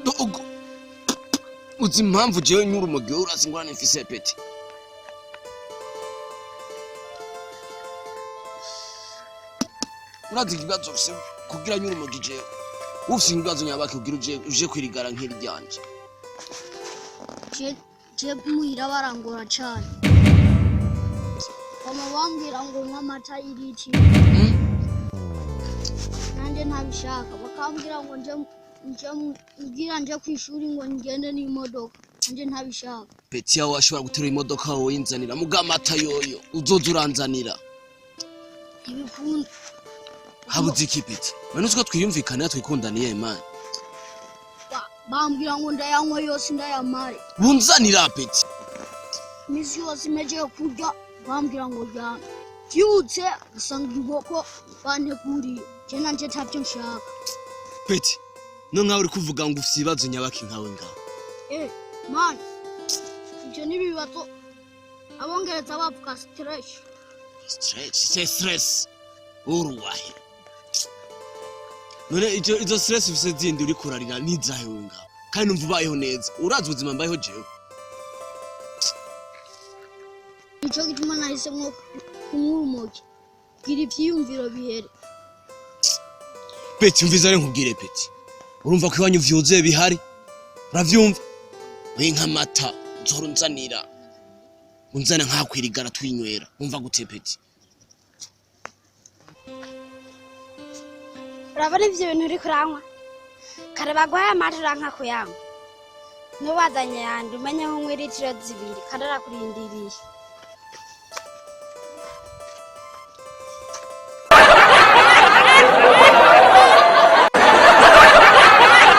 Dogo, uzi impamvu jewe nyura umugi, urazi ingorane mfise, petit? Urazi ikibazo mfise kugira nyura umugi? Jewe ufise ibibazo nyabaki kugira uje kwirigara nk'iryanje? Je muhira barangora cane, bama bambwira ngo nywe amata y'iriti, nanje ntabishaka. Bakambwira ngo nje mbwira nje kw'ishuri, ngo ngende n'imodoka, nanje ntabishaka. Petit, yawe ashobora guterura imodoka wowe yinzanira, muga amata yoyo uzoza uranzanira. Ntibikunda. Habuze iki, petit? None uzi ko twiyumvikana, twikundaniye, man? Bambwira ngo ndayanywa yose, ndayamare. Bunzanira, petit. Imisi yose imejeye kurya, bambwira ngo ryame, vyutse usanga inkoko banteguriye, je nanje ntavyo nshaka. Petit, no nkawe uri kuvuga ngo ufise ibibazo nyabaki nkawe ngaho? Eh man, ivyo ni ibibazo abongereza bavuga stress. Stress, c'est stress uruwahe? None izo stress ufise zindi uri kurarira nizahe wewe ngaho, kandi numva ubayeho neza? Urazi ubuzima mbayeho jewe? Nico gituma nahisemwo kunywa urumogi kugira ivyiyumviro bihere. Petit, umviza rero nkubwire, petit. Urumva ko iwanyu vyuzuye bihari, uravyumva? We nk'amata nzora unzanira, unzana nkakwirigara twinywera, wumva gute, petit? Urabona ivyo bintu uriko uranywa, kare baguhaye amata uranka kuyanywa, ntubazanye yandi, umenye nko unywa litiro 2 kandi arakurindiriye.